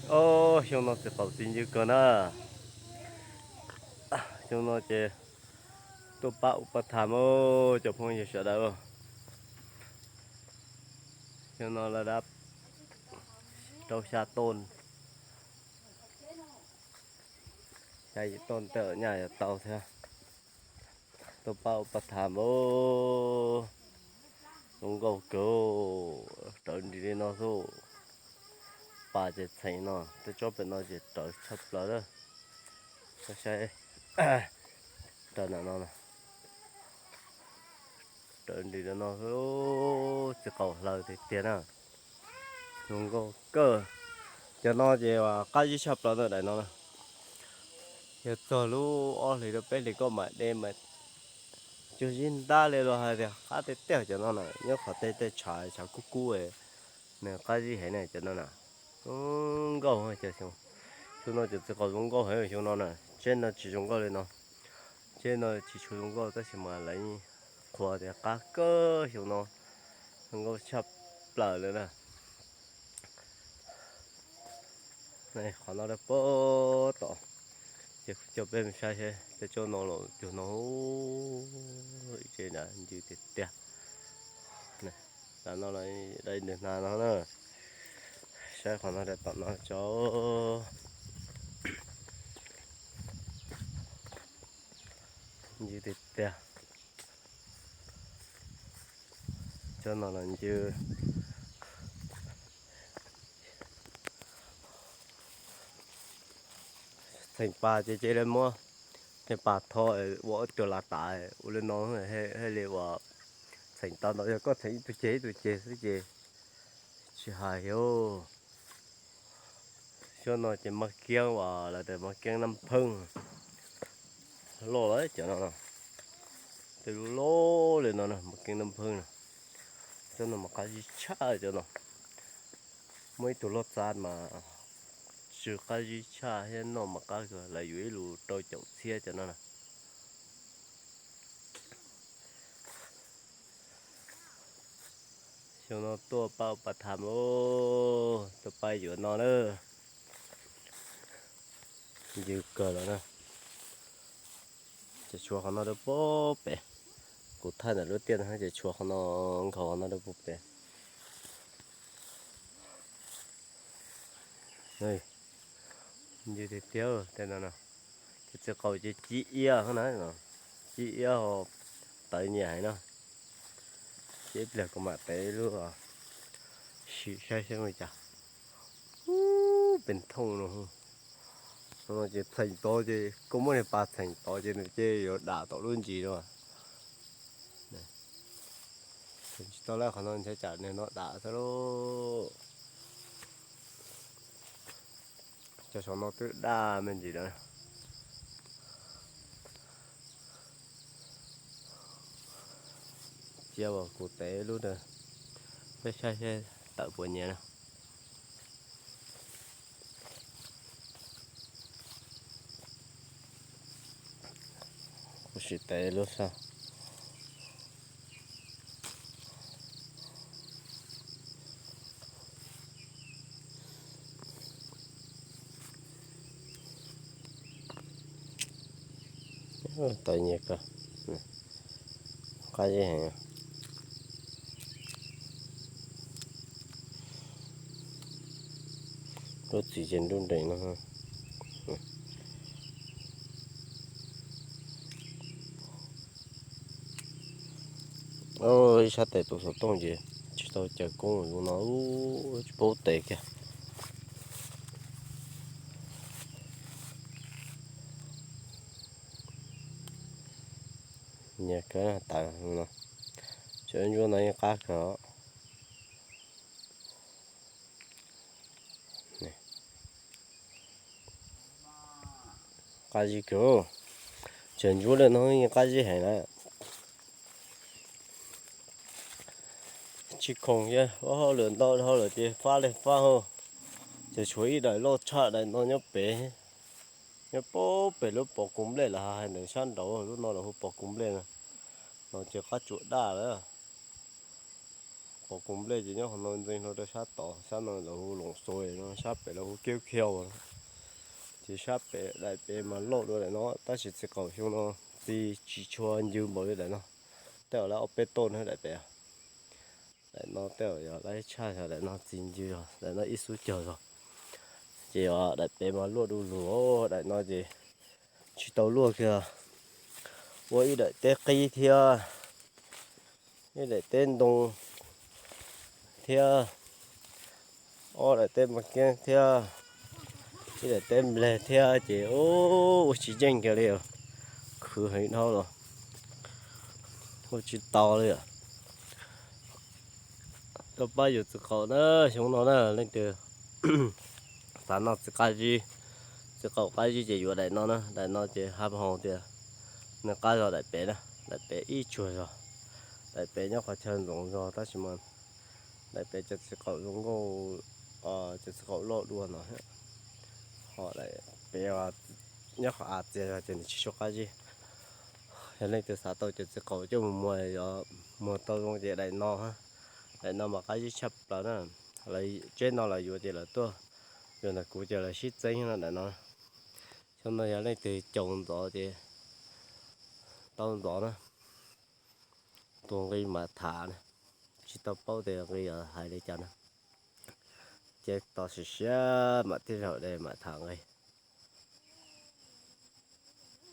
Os, xyoo no txiv qaum txiv ncw kawg na. Xyoo no ces tuaj pab ua pab tham os cov phooj ywg sawv daws. Xyoo no lawv dab rau xya toj, xya yim toj tej nyaj yuav tau thiab. Tuaj pab ua pab tham os. Zoo nkauj kawg, rawv nrim li no xwb. Pas ces txheem no, tej tsob pem no ces rawv tshaj plaws lawm. Saib, rawv nram no, rawv nrim li no xwb, txiv qaum hlaws tiag tiag na. Zoo nkauj kawg. Cov no ces qab zib tshaj plaws ntawm daim no na. Yog txog lub ob hlis rau peb hlis koj mam de mas cuag zib ntab li los hais tias qab tiag tiag cov no na, nyob qhov tej tej tshav tshav kub kub, nws qab zib heev na cov no na. Zoo nkauj cov xyoo, xyoo no cov txiv qaum zoo nkauj heev xyoo no na, tsheb no tsis zoo nkauj li no. Tsheb no tsis tshua zoo nkauj tab sis mas lawv qhuas tias qab kawg xyoo no, zoo nkauj tshaj plaws li na. Qhov no rau puag tom, ces kuv coj peb mus saib seb tej tsob no los cuag no, ib tse ncw tiag tiag. Tam no los dai ntws hnav no na. Saib qhov no rau tom no tso, ncw tiag tiag. Tsob no los ncw. Txheem pas ces cia li muab txheem pas tho ua ib tug lav tas ua li no thiaj li ua txheem tau ntau. Yog koj txheem ib tug ceg ib tug ceg xwb ces tsis hais os. Xyoo no ces mas kiab uas lawv tias mas kiab nab pheej loj lawm cov no, tej lub loj li no na mas kiab nab pheej na. Cov no mas qab zib tshaj cov no. Muaj ib tug loj txav mas tsw qab zib tshaj thiab noj mas qab kawg, lawv yuav ib lus rau caum txhiab cov no na. Xyoo no tuaj pab ua pab tham os, tuaj pab yuav no na. Ncw kawg los na. Ces tshuav qhov no rau puag pem. Kuv thaij ntawm lub tiaj no ces tshuav qhov no, nkhaus qhov no rau puag pem. Ncw tiag tiag tej no na. Ces txiv qaum ces ci iab, ci iab ho tawv nyiam heev no. Ces ib pliag kuv mam tev lub sim saib seb ua li cas. Pes thooj no. No ces txheem tod ces koj muab niag pas txheem tod ces nws cia li yuav dam tom lub ntsis no. Txheem tsis tau lawm, qhov no ntshe tsam niag no dam xwb lauj. Cov saum no twb daj me ntsis lawm. Cia uas kuv tev lub ntawd, peb saib seb tawm puas nyias na. Kuv sim tev lub xwb. Tawv nyias kawg, qab zib heev. Lub txiv ces nruj nreem no. Ib sab tes tus xov tooj ces tsis tau caws koob zoo no, tsis paub tes kiag. Nyias kawg tawv no, tseem ntsuab no yeej qab kawg. Qab zib kawg, tseem ntsuab li no yeej qab zib heev na. Tsis khoom ces ua hauj lwm ntau dhau lawm ces fab li fab hauj. Ces tshuav ib daim loj tshaj daim no nyob pem, nyob pem lub pov koos nplej lawm hais ntawd sab nraud, lub no lawv hu pov koos nplej no. No ces qab tsuas daj lawm. Pov koos nplej ces nyob qhov no ntxeev hlo rau sab tod, sab no lawv hu loos xos no. Sab pem los hu kiab khiau. Ces sab pem daim pem mas loj dua daim no tab sis txiv qaum xyoo no txi tsis tshua ncw npaum li daim no. Tej zaum lawv ob peb toj na daim pem. Daim no tej zaum yog lawv tshaj yog daim no txi ncw zog, daim no ib xub cog zog. Ces yog daim pem mas luaj du lug, daim no ces tsis tau luaj kiag. Ua ib daim teb qib thiab, ib daim teb ntoo thiab, ob daim teb mas kiab thiab, ib daim teb npleg thiab ces ua tsis yeej kiag li, khwv heev dhau los ua tsis tau li. Tuaj pab yuav txiv qaum na, xyoo no na leej twg xav noj txiv qab zib, txiv qaum qab zib ces yuav daim no na, daim no ces hab hau tias nws qab zog daim pem na, daim pem ib tsuag zog, daim pem nyob qhov chaw ntxoov zog tab sis mas daim pem cov txiv qaum zoo nkauj, cov txiv qaum loj dua no. Ho daim pem nyob qhov av txias zog ces nws tsis tshua qab zib. Yog leej twg xav tau cov txiv qaum coj mus muag, muag tau zoo ces daim no, daim no mas qab zib tshaj plaws na. Lawv tseb no lawv yuav ces lawv tuaj yuav ntawm kuv ces lawv sib txeeb no daim no. Xyoo no yog leej twg caum ntxov ces tau ntxov na. Tus nqi mam tham na, tsis tau paub tias nqi hais li cas na. Ces tos siav siav mam thiaj zaum de mam tham nqi.